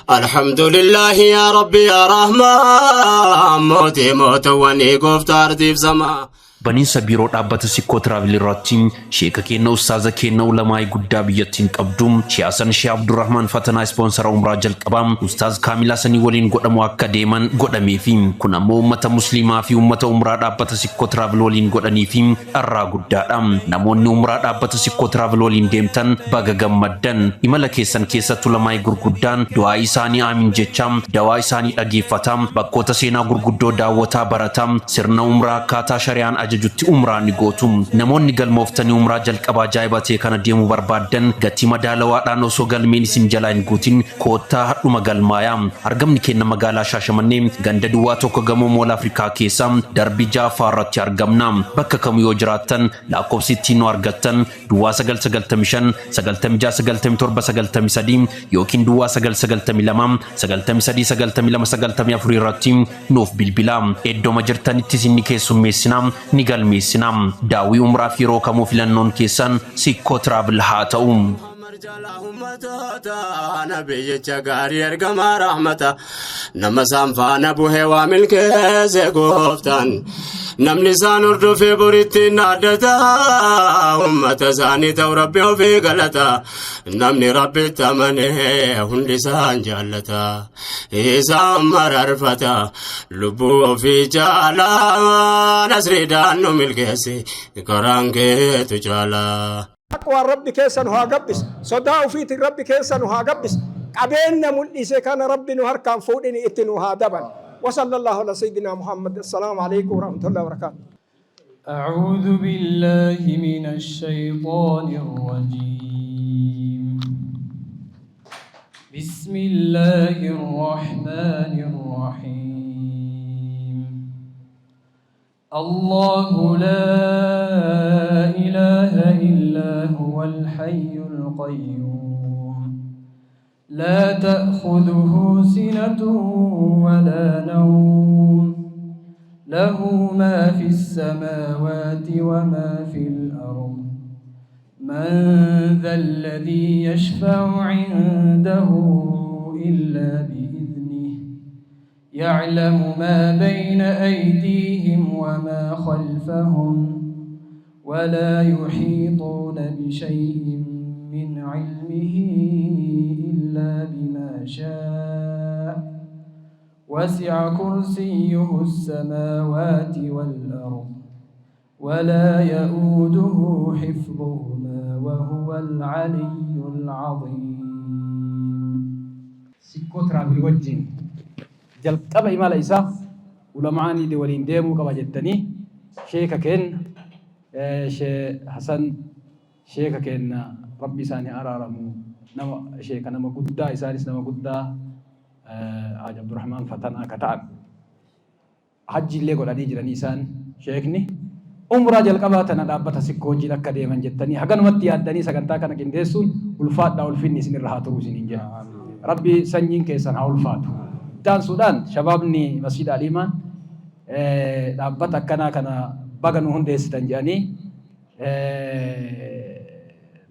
Alhamdulillahi yaa Rabbi yaa Rahmaan mootii mootawwanii gooftaa ardiif samaa. Baniinsa biiroo dhaabbata Sikkoo Travel irratti sheeka keenna ustaaza keenna ulamaa'ii guddaa biyyattiin qabdu Shee Hasan Shee Abdurrahmaan Fatanaa ispoonsara umraa jalqabaa ustaaz Kaamil Hasanii waliin godhamu akka deeman godhameefi kun ammoo ummata musliimaa fi ummata umraa dhaabbata Sikkoo Travel waliin godhaniifi carraa guddaadha. Namoonni umraa dhaabbata Sikkoo Travel waliin deemtan baga gammaddan. Imala keessan keessatti ulamaa'ii gurguddaan du'aa'ii isaanii aamin jechaa dawaa isaanii dhageeffataa bakkoota seenaa gurguddoo daawwataa barataa sirna umraa akkaataa shari'aan ajajutti umraa ni gootu. Namoonni galmooftanii umraa jalqaba ajaa'iba ta'e kana deemuu barbaaddan gatii madaalawaadhaan osoo galmeen isin jalaa hin guutin koottaa hadhuma galmaayaa. Argamni keenna magaalaa Shaashamannee ganda duwwaa 1 gamoo Mool Afrikaa keessa darbii 6ffaa irratti argamna. Bakka kamuu yoo jiraattan lakkoofsi ittiin nu argattan duwwaa 9 95 96 97 93 yookiin duwwaa 9 92 93 92 94 irratti nuuf bilbilaa. Eddoma jirtanitti isin ni keessummeessina, ni galmeessina. Daawwii umraaf yeroo kamuu filannoon keessan Sikkoo Travel haa ta'u. Jala ummatoota nabiyyicha gaarii ergamaa rahmata nama isaan faana buhee waa milkeesse gooftaan namni isaan hordofee boritti naaddata ummata isaanii ta'u rabbi ofii galata namni rabbitti amanee hundi isaan jaallata isaan mararfata lubbuu ofii caalaa nasriidhaan nu milkeesse karaan keetu caalaa. Taqwaan Rabbi keessa nu haa gabbisu. Sodaa ufiitiin Rabbi keessa nu haa gabbisu. Qabeenna mul'ise kana Rabbi nu harkaan fuudhini itti nu haa dabalu. Wasallallahu ala sayyidina Muhammad. Assalaamu alaikum warahmatullahi wabarakatuh. أعوذ بالله من الشيطان الرجيم بسم الله الرحمن الرحيم الله لا إله إلا هو الحي القيوم لا تأخذه سنة ولا نوم له ما في السماوات وما في الأرض من ذا الذي يشفع عنده إلا بإذنه يعلم ما بين أيديهم وما خلفهم ولا يحيطون بشيء من علمه إلا بما شاء وسع كرسيه السماوات والأرض ولا يؤوده حفظهما وهو العلي العظيم. Sikkoo Travel wajjin jalqaba imala isaa ulamaanii waliin deemuu qaba jettanii sheeka keenna Shee Hasan sheeka keenna Rabbi isaanii araaramu nama sheeka nama guddaa isaanis nama guddaa Haji Abdurrahmaan Fatanaa ka ta'an hajji illee godhanii jiranii isaan sheekni umraa jalqabaa tana dhaabbata Sikkoo wajjin akka deeman jettanii haganumatti yaaddanii sagantaa kana qindeessuun ulfaadhaa ulfinni isin irra haa turu isiniin jedha. Rabbi sanyiin keessan haa ulfaatu. Itti aansuudhaan shabaabni Masjiida Aliimaan dhaabbata akkanaa kana baga nu hundeessitan jedhanii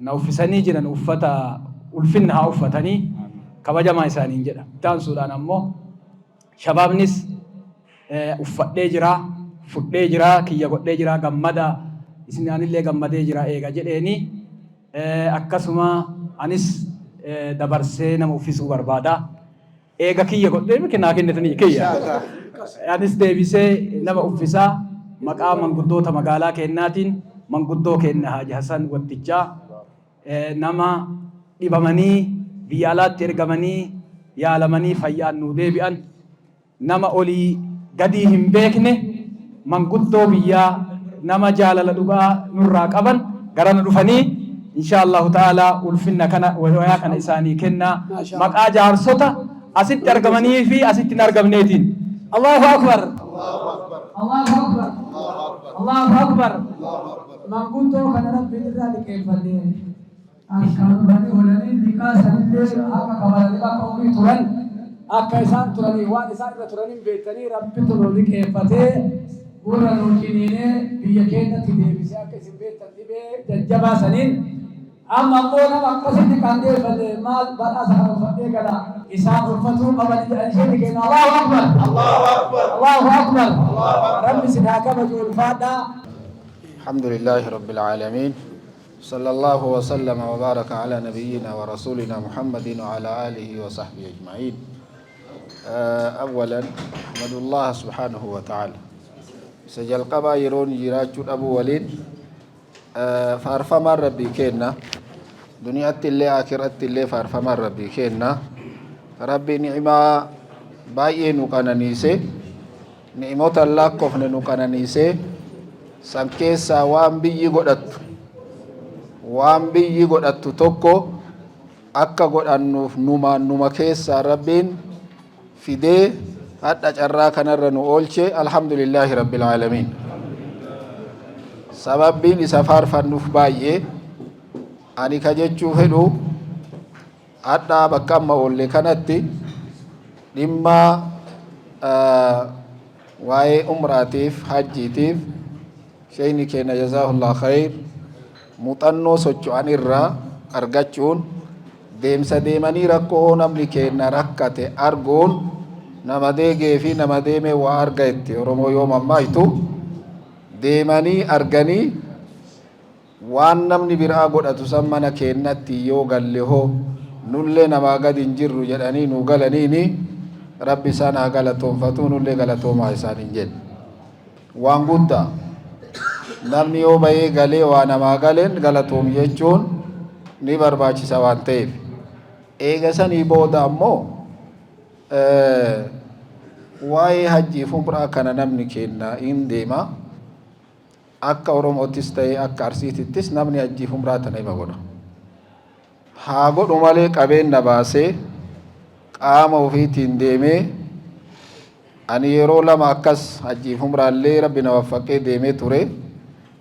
na uffisanii jiran uffata ulfinna haa uffatanii kabajamaa isaaniin jedha. Itti aansuudhaan ammoo shabaabnis uffadhee jira, fudhee jira, kiyya godhee jira, gammada isin anillee gammadee jira eega jedheeni akkasuma anis dabarsee nama uffisuu barbaada. Eega kiyya godhee miti naa kennitanii kiyya. Anis deebisee nama uffisaa maqaa manguddoota magaalaa keennaatiin manguddoo keenna Haaji Hasan Wattichaa nama dhibamanii biyya alaatti ergamanii yaalamanii fayyaan nuu deebi'an nama olii gadii hin beekne manguddoo biyyaa nama jaalala dhugaa nurraa qaban garana dhufanii insha Allahu ta'ala ulfinna kana wayaa kana isaanii kennaa maqaa jaarsota asitti argamanii fi asitti hin argamneetiin. Allahu Akbar! Allahu Akbar! Allahu Akbar! Manguddoo kana Rabbiin irraa liqeeffanne. As kan dhufanii oolanii liqaa sanillee akka kafalanii akka umrii turan akka isaan turanii waan isaan irra turaniin beektanii Rabbitu nu liqeeffatee gurra nu ciniinee biyya keenyatti deebisee akka isin beektan dhibee jajjabaa saniin Amma ammoo nama akkasitti qandeeffate maal badhaasa kana uffadhee gala isaan uffatuu qaban jedhan isheen kenna. Allahu akbar. Allahu akbar. Allahu akbar. Rabbi isin haa kabaju, ulfaadhaa. الحمد لله رب العالمين، صلى الله وسلم وبارك على نبينا ورسولنا محمد وعلى آله وصحبه أجمعين. أولا أحمد الله سبحانه وتعالى سجل قبا يرون جراجو أبو وليد فارفما ربي كينا دنيا اللي آخرة اللي فارفما ربي كينا ربي نعمة بايئ نقنانيسي نعمة الله كفن نقنانيسي. San keessaa waan biyyi godhattu tokko akka godhannuuf numaan numa keessaa Rabbiin fidee hadha carraa kanarra nu oolche. Alhamdulillaahi rabbil aalamiin. Sababbiin isa faarfannuuf baay'ee. Ani ka jechuu fedhu, hadhaa bakka amma oolle kanatti dhimma waa'ee umraatiif hajjiitiif sheeyni keenya jazaahullah khayr muuxannoo socho'an irraa argachuun, deemsa deemanii rakkoo namni keenya rakkate arguun, nama deegee fi nama deemee waa arga itti Oromoo yoo mammaayitu, deemanii arganii waan namni biraa godhatu san mana keennatti yoo galle hoo nullee namaa gadi hin jirru jedhanii nu galaniini, Rabbi isaan haa galatoonfatu, nullee galatoomaa isaan hin jedhe. Waan guddaa namni yoo bahee galee waa namaa galeen galatoom jechuun ni barbaachisa waan ta'eef. Eega sanii booda ammoo waa'ee hajjiif umraa kana namni kenna hin deema. Akka Oromoottis ta'ee akka Arsiitittis namni hajjiif umraa tana ima godha. Haa godhu malee qabeenya baasee qaama ofiitiin deemee, ani yeroo lama akkas hajjiif umraallee Rabbi na waffaqee deemee ture.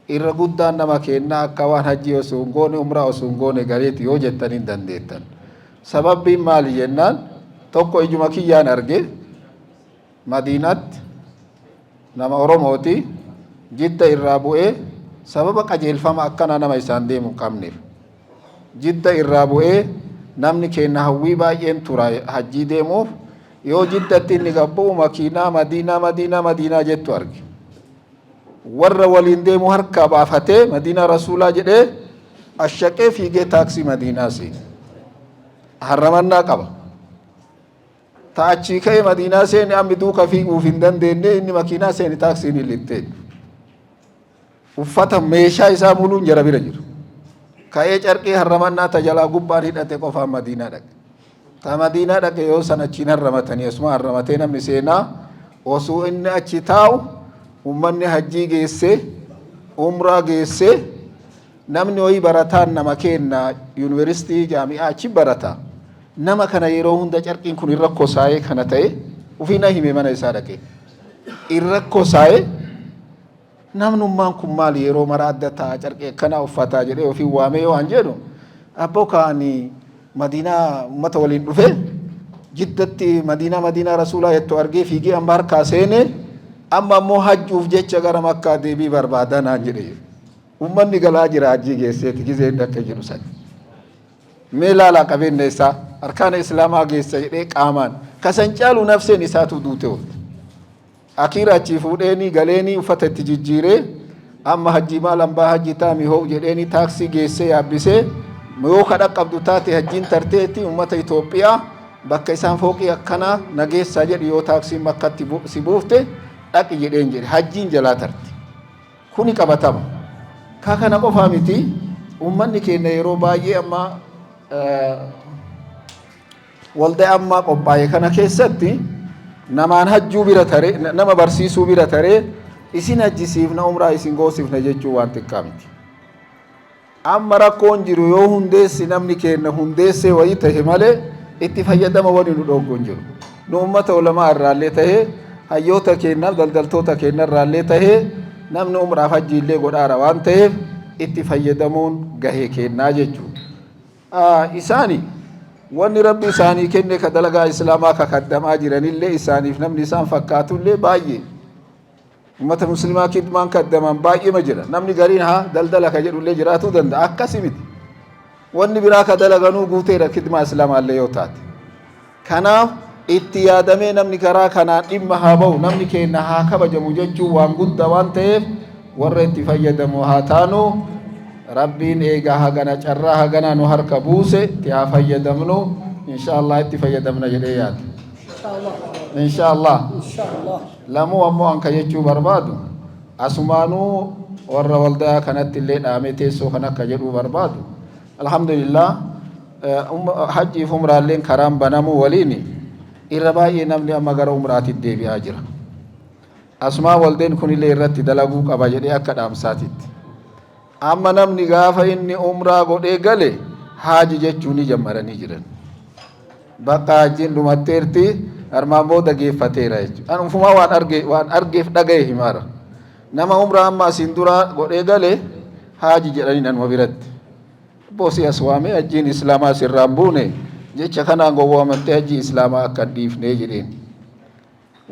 Irra guddaan nama kennaa akka waan hajjii osoo hin goone, umraa osoo hin goone galeeti yoo jettan hin dandeettan. Sababbiin maali jennaan, tokko ijuma kiyyaan arge. Madiinatti nama Oromooti Jidda irraa bu'ee, sababa qajeelfama akkana nama isaan deemu hin qabneef Jidda irraa bu'ee, namni keenya hawwii baay'een tura hajjii deemuuf. Yoo Jiddatti inni gabbu'u makiinaa Madiinaa, Madiinaa, Madiinaa jettu arge. Warra waliin deemu harkaa baafatee Madiinaa Rasuulaa jedhee ashaqee fiigee taaksii Madiinaa seene. Harramannaa qaba. Ta achii ka'ee Madiinaa seene, ammi duuka fiiguuf hin dandeenye. Inni makiinaa seene, taaksiin hin lixxeen. Uffata meeshaa isaa muluun jara bira jiru. Ka'ee carqii harramannaa ta jalaa gubbaan hidhate qofaan Madiinaa dhaqe. Ta Madiinaa dhaqe yoo san achiin harramatanii asuma harramatee namni seenaa. Osoo inni achi taa'u ummanni hajjii geessee umraa geessee, namni wayii barataan nama kenna yuunivarsiitii jaami'aa achi barata. Nama kana yeroo hunda carqiin kun irra kosaayee kana ta'e ufii na hime. Mana isaa dhaqe irra kosaayee, namnummaan kun maali yeroo mara adda ta'a carqii akkanaa uffataa jedhee ofii waamee waan jedhu, abboo kaani Madiinaa ummata waliin dhufe, Jiddatti Madiinaa, Madiinaa Rasuulaa jettu argee fiigee amma harkaa seene, amma ammoo hajjuuf jecha gara Makkaa deebii barbaadaa naan jedhe. Ummanni galaa jira hajjii geesseeti gizee inni akka jedhu san. Mee laalaa, qabeenya isaa arkaana Islaamaa geessa jedhee qaamaan kasan caalu nafseen isaatu duute oolte. Akiira achii fuudheenii galeenii uffata itti jijjiiree, amma hajjii maal hambaa hajji taami hoo jedheenii taaksii geessee yaabbisee, yoo kadha qabdu taate hajjiin tarteetti ummata Itoophiyaa bakka isaan fooqii akkanaa nageessaa jedhu yoo taaksiin Makkatti si buufte dhaqi jedheen jedhe. Hajjiin jalaa tarte. Kuni qabatama. Ka kana qofaa miti, ummanni keenya yeroo baay'ee amma waldaa ammaa qophaa'e kana keessatti namaan hajjuu bira taree, nama barsiisuu bira taree, isin hajjisiifna, umraa isin goosifna jechuu waan xiqqaa miti. Amma rakkoon jiru yoo hundeessi namni keenya hundeessee wayii tahe malee itti fayyadama wani nu dhooggu hin jiru. Nu ummata ulamaa irraallee tahee, hayyoota keenyaaf daldaltoota keenya irraallee tahee, namni umraaf hajji illee godhaara waan ta'eef itti fayyadamuun gahee kennaa jechuudha. Isaani wanni Rabbi isaanii kenne ka dalagaa Islaamaa ka kaddamaa jiranillee isaaniif namni isaan fakkaatullee baay'ee. Ummata Muslimaa kidmaan kaddaman baay'eema jira. Namni gariin haa daldala ka jedhullee jiraatuu danda'a. Akkasi miti. Wanni biraa ka dalaganuu guuteera kidmaa islaamaallee yoo taate. Kanaaf itti yaadamee namni karaa kanaan dhimma haa ba'u, namni keenya haa kabajamu jechuun waan guddaa waan ta'eef warra itti fayyadamu haa taanu. Rabbiin eegaa hagana carraa hagana nu harka buuse itti haa fayyadamnu, insha Allah itti fayyadamna jedhee yaada. Insha Allah. Lamuu ammoo anka jechuu barbaadu asumaanuu warra waldaa kanatti illee dhaamee teessoo kan akka jedhuu barbaadu. Alhamdulillah, hajjiif umraalleen karaan banamuu waliin irra baay'ee namni amma gara umraatitti deebi'aa jira. Asumaa waldeen kunillee irratti dalaguu qaba jedhee akka dhaamsaatitti. Amma namni gaafa inni umraa godhee gale haaji jechuu ni jammaranii jiran. Bakka hajjiin dhumatteerti, armaan booda geeffateera jechuudha. An ufumaa waan arge waan argeef dhagaye himaara. Nama umraa amma asiin dura godhee gale haaji jedhanii nanuma biratti. Boosii as waamee, hajjiin islaamaa sirraan buune jecha kanaan gowwaamattee hajjii islaamaa akka hin dhiifnee jedheen.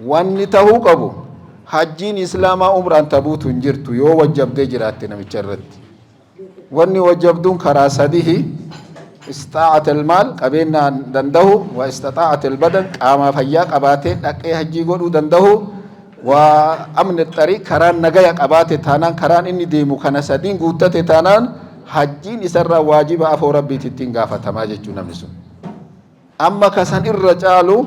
Wanni tahuu qabu, hajjiin islaamaa umraan tabuutu hin jirtu yoo wajjabdee jiraatte namicha irratti. Wanni wajjabduun karaa sadihi: istaa'at almaal, qabeenyaan danda'u, wa istaxaa'at albadan, qaamaa fayyaa qabaatee dhaqee hajjii godhuu danda'u, wa amni xarii, karaan nagaya qabaate taanaan, karaan inni deemu kana sadiin guuttate taanaan hajjiin isarraa waajiba, afoo rabbiiti ittiin gaafatamaa jechuu namni sun. Amma kasan irra caalu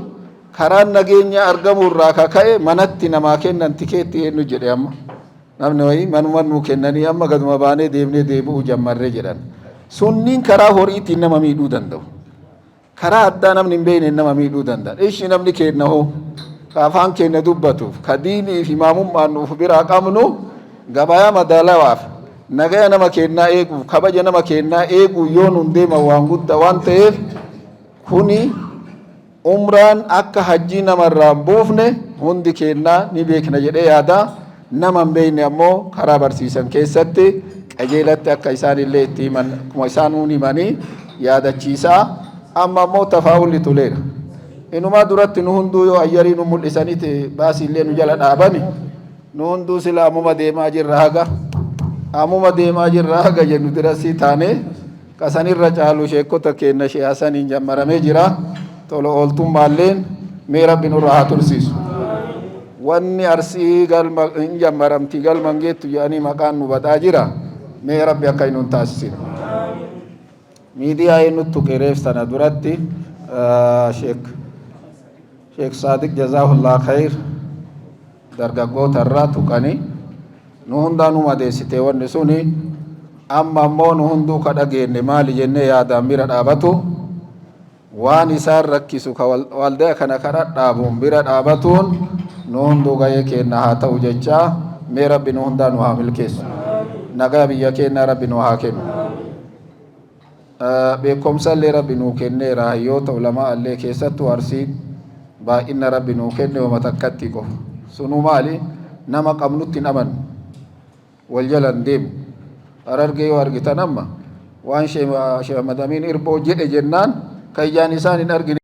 karaan nageenya argamu irraa kaka'e manatti namaa kennan tikeetti eenyu jedhe, amma namni wayii manuma nuu kennanii amma gaduma baanee deemnee deebi'uu jammarree jedhan. Sunniin karaa horiitiin nama miidhuu danda'u. Karaa addaa namni hin beekne nama miidhuu danda'a. Ishi namni kenna hoo ka afaan keenya dubbatuuf, ka diinii fi imaamummaan nuuf biraa qabnu, gabayaa madaalawaaf nagaya nama kennaa eeguuf, kabaja nama kennaa eeguu yoo nun deeman waan guddaa waan ta'eef, kuni umraan akka hajjii namarraa hin buufne hundi kennaa ni beekna jedhee yaada. Nama hin beekne ammoo karaa barsiisan keessatti qajeelatti akka isaan illee itti himan, akkuma isaan nuun himanii yaadachiisaa. Amma ammoo tafaa'ulli toleera. Inumaa duratti nu hunduu yoo ayyarii nu mul'isaniiti baasii illee nu jala dhaabani, nu hunduu sila ammuma deemaa jirra, haga ammuma deemaa jirra haga jennu dirasii taane. Kasanirra caalu sheekota keenna shee Hasaniin jammaramee jira. Tola ooltummaalleen mee rabbi nurra haa tursiisu. Wanni Arsii galma hin jammaramti, galma hin geettu jedhanii maqaan nu badaa jira. Mee rabbi akka inni nun taasisin. Miidiyaa eenyutti tuqe reef sana duratti? Sheek Saadiq, jazaahullah khayr, dargaggoota irraa tuqanii nu hundaa nu madeessite wanni suni. Amma ammoo nu hunduu ka dhageenne maali jennee yaadaan bira dhaabatu, waan isaan rakkisu ka waldaa kana ka dhadhaabuun bira dhaabatuun nu hunduu gahee keenna haa ta'u jechaa, mee rabbi nu hundaa nu haa milkeessu. Nagaa biyya keenyaa rabbi nu haa kennu. Beekumsa illee rabbi nuu kenneera, hayyoota ulamaa illee keessattuu Arsiin baay'ina rabbi nuu kenne wama takkatti qofa. Sunuu maali? Nama qabnutti hin amannu, wal jala hin deemu. Harargee yoo argitan amma waan Sheekh Ahmad Amiin Irboo jedhe jennaan kan ijaan isaan hin argine.